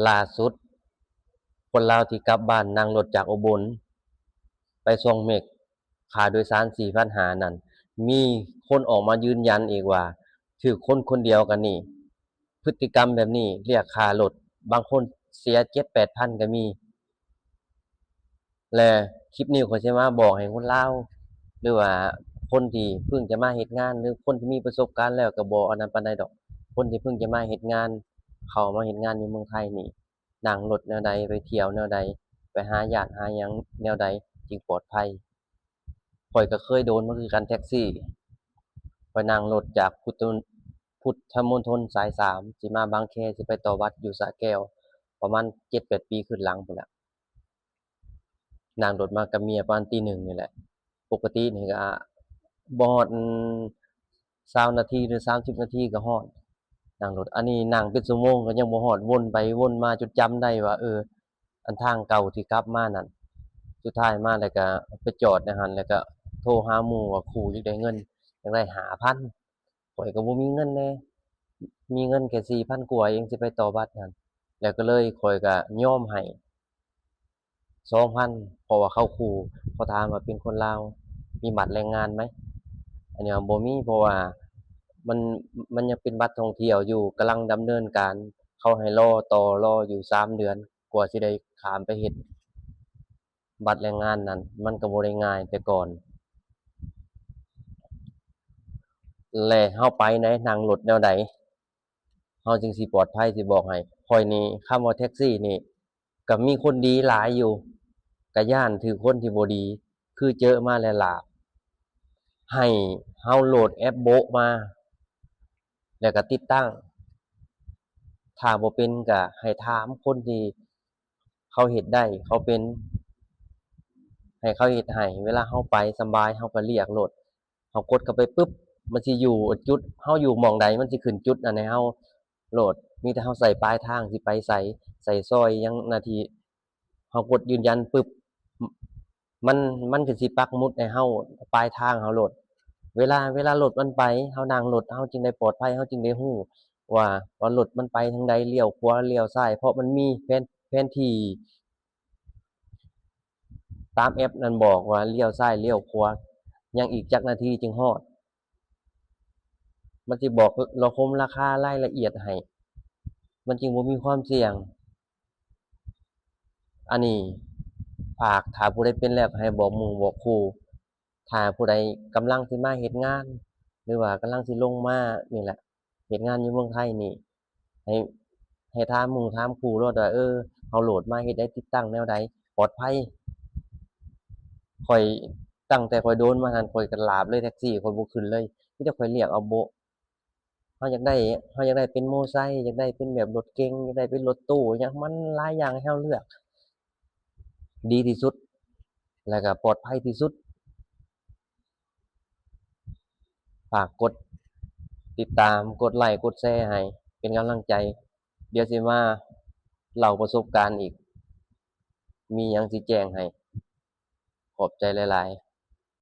ຫຼ້າສຸດ ຄົນລາວທີ່ກັບບ້ານນັ່ງລົດຈາກອຸບົນໄປຊ່ອງເມັກ ຄ່າໂດຍສານສີ່ພັນຫ້ານັ້ນ ມີຄົນອອກມາຢືນຢັນອີກວ່າ ຖືກຄົນຄົນດຽວກັນນີ້ ພຶດຕິກຳແບບນີ້ ລຽກຄ່າລົດ ບາງຄົນເສຍເຈັດແປດພັນກໍມີ. ແລະ ຄລິບນີ້ຂ້ອຍຊິມາບອກໃຫ້ຄົນລາວ ຫຼືວ່າຄົນທີ່ເພິ່ງຈະມາເຮັດງານ ຫຼືຄົນທີ່ມີປະສົບການແລ້ວກໍບໍ່ອັນນັ້ນປານໃດດອກ. ຄົນທີ່ເພິ່ງຈະມາເຮັດງານ ເຂົ້າມາເຮັດງານຢູ່ເມືອງໄທນີ້ ນັ່ງລົດແນວໃດ ໄປທ່ຽວແນວໃດ ໄປຫາຍາດຫາຫຍັງແນວໃດຈຶ່ງປອດໄພ. ຂ້ອຍກໍເຄີຍໂດນມາຄືກັນ ແທັກຊີ. ຂ້ອຍນັ່ງລົດຈາກພຸດທະ ພຸດທະມົນທົນສາຍສາມ ຊິມາບາງແຄ ຊິໄປຕໍ່ວັດຢູ່ສະແກ້ວ ປະມານເຈັດແປດປີຂຶ້ນຫຼັງພຸ້ນລະ. ນັ່ງລົດມາກັບເມຍປະມານຕີໜຶ່ງນີ້ແຫຼະ. ປົກກະຕິນີ້ກໍບໍ່ຮອດຊາວນາທີ ຫຼື ສາມສິບນາທີກໍຮອດ ນັ່ງລົດ. ອັນນີ້ນັ່ງເປັນຊົ່ວໂມງກໍຍັງບໍ່ຮອດ ວົນໄປວົນມາຈົນຈຳໄດ້ວ່າ ເອີ ອັນທາງເກົ່າທີ່ກັບມານັ້ນ. ສຸດທ້າຍມາແລ້ວກໍໄປຈອດໃນຫັ້ນ ແລ້ວກໍໂທຫາໝູ່ວ່າ ຄູຢາກໄດ້ເງິນ ຢາກໄດ້ຫ້າພັນ. ຂ້ອຍກໍບໍ່ມີເງິນແດ່ ມີເງິນແຄ່ສີ່ພັນກວ່າເອງ ຊິໄປຕໍ່ບັດຫັ້ນ. ແລ້ວກໍເລີຍ ຂ້ອຍກໍຍອມໃຫ້ ສອງພັນ ເພາະວ່າເຂົາຂູ່ ເຂົາຖາມວ່າເປັນຄົນລາວ ມີບັດແຮງງານໄໝ? ອັນນີ້ວ່າບໍ່ມີ ເພາະວ່າມັນ ມັນຍັງເປັນບັດທ່ອງທ່ຽວຢູ່ ກຳລັງດຳເນີນການ ເຂົາໃຫ້ລໍຕໍ່ ລໍຢູ່ສາມເດືອນ ກວ່າຊິໄດ້ຂ້າມໄປເຮັດບັດແຮງງານນັ້ນ ມັນກໍບໍ່ໄດ້ງ່າຍແຕ່ກ່ອນ. ແລະ ເຮົາໄປໃນ ນັ່ງລົດແນວໃດ ເຮົາຈຶ່ງຊິປອດໄພ ຊິບອກໃຫ້. ຂ້ອຍນີ້ ຄຳວ່າແທັກຊີນີ້ ກໍມີຄົນດີຫຼາຍຢູ່ ກໍຢ້ານຖືກຄົນທີ່ບໍ່ດີ ຄືເຈີມາແລ້ວລະ. ໃຫ້ເຮົາໂຫຼດແອັບໂບະມາ ແລ້ວກໍຕິດຕັ້ງ. ຖ້າບໍ່ເປັນກໍໃຫ້ຖາມຄົນທີ່ເຂົາເຮັດໄດ້ ເຂົາເປັນ ໃຫ້ເຂົາເຮັດໃຫ້. ເວລາເຮົາໄປສຳບາຍ ເຮົາກໍລຽກໂລດ. ເຮົາກົດເຂົ້າໄປປຶບ ມັນຊິຢູ່ຈຸດ ເຮົາຢູ່ໝ່ອງໃດ ມັນຊິຂຶ້ນຈຸດນັ້ນໃຫ້ເຮົາໂລດ. ມີແຕ່ເຮົາໃສ່ປາຍທາງ ຊິໄປໃສ ໃສ່ຊອຍຫຍັງ ໜ້າທີ່ ເຮົາກົດຢືນຢັນປຶບ ມັນ ມັນກໍຊິປັກໝຸດໃຫ້ເຮົາ ປາຍທາງເຮົາໂລດ. ເວລາ ເວລາລົດມັນໄປ ເຮົານັ່ງລົດ ເຮົາຈຶ່ງໄດ້ປອດໄພ ເຮົາຈຶ່ງໄດ້ຮູ້ວ່າ ວ່າລົດມັນໄປທາງໃດ ລ້ຽວຂວາ ລ້ຽວຊ້າຍ ເພາະມັນມີແຜນ ແຜນທີ່ ຕາມແອັບນັ້ນບອກວ່າລ້ຽວຊ້າຍລ້ຽວຂວາ ຍັງອີກຈັກນາທີຈຶ່ງຮອດ. ມັນຊິບອກລະຄົມລາຄາລາຍລະອຽດໃຫ້ ມັນຈຶ່ງບໍ່ມີຄວາມສ່ຽງ. ອັນນີ້ຝາກ ຖ້າຜູ້ໃດເປັນແລ້ວກໍໃຫ້ບອກໝູ່ບອກຄູ່. ຖ້າຜູ້ໃດກຳລັງຊິມາເຮັດງານ ຫຼືວ່າກຳລັງຊິລົງມານີ້ແຫຼະ ເຮັດງານຢູ່ເມືອງໄທນີ້ ໃຫ້ ໃຫ້ຖາມໝູ່ຖາມຄູ່ໂລດວ່າ ເອີ ເຮົາໂຫຼດມາເຮັດໄດ້ ຕິດຕັ້ງແນວໃດ ປອດໄພ. ຂ້ອຍ ຕັ້ງແຕ່ຂ້ອຍໂດນມາຫັ້ນ ຂ້ອຍກໍລາບເລີຍ ແທັກຊີຂ້ອຍບໍ່ຂຶ້ນເລີຍ ມີແຕ່ຂ້ອຍລຽກເອົາໂບະ. ເຮົາຢາກໄດ້ ເຮົາຢາກໄດ້ເປັນໂມໄຊ ຢາກໄດ້ເປັນແບບລົດເກັງ ຢາກໄດ້ເປັນລົດຕູ້ຫຍັງ ມັນຫຼາຍຢ່າງໃຫ້ເຮົາເລືອກ. ດີທີ່ສຸດ ແລ້ວກໍປອດໄພທີ່ສຸດ. ຝາກກົດຕິດຕາມ ກົດໄລ ກົດແຊໃຫ້ເປັນກຳລັງໃຈ. ດຽວຊິມາເລົ່າປະສົບການອີກ ມີຫຍັງຊິແຈ້ງໃຫ້. ຂອບໃຈຫຼາຍໆ.